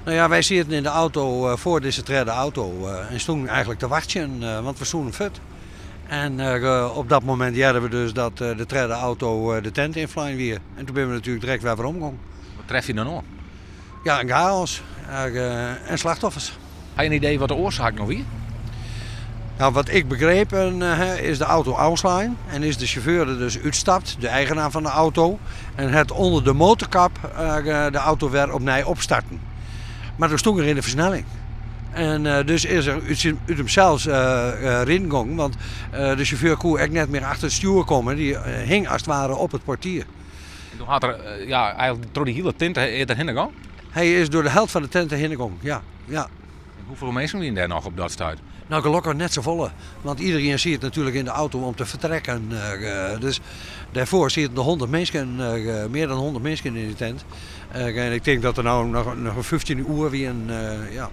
No ja, wy sieten yn de auto foar dizze tredde auto en stoenen eigenlik te wachtsjen, want we soenen fuort. En op dat momint hearden we dus dat de tredde auto de tent ynflein wie. En toen binne we natuerlik direkt wer werom gong. Wat tref je dan oan? Ja, in chaos en slachtoffers. Ha je in idee wat de oarsaak no wie? Nou, wat ik begrepen ha, is de auto ôfslein en is de sjauffeur der dus útstapt, de eigenaar fan de auto, en hat ûnder de motorkap de auto wer opnij opstarten. Mar doe stong er yn de fersnelling. En dus is er út himsels riden gongen, want de sjauffeur koe ek net mear achter it stjoer komme. Dy hing as it ware op it portier. En doe hat er ja, eigenlik troch dy hiele tinte is er hinne gong? Hy is door de helte fan de tinte hinne gong, ja. Ja. En hoefolle minsken wiene dêr noch op dat stuit? Nou, gelokkich net safolle. Want iderien siet natuerlik yn de auto om te fertrekken. Dus dêrfoar sieten der 100 minsken, mear dan 100 minsken yn de tent. En ik tink dat der no noch in 15 oer wienen, ja.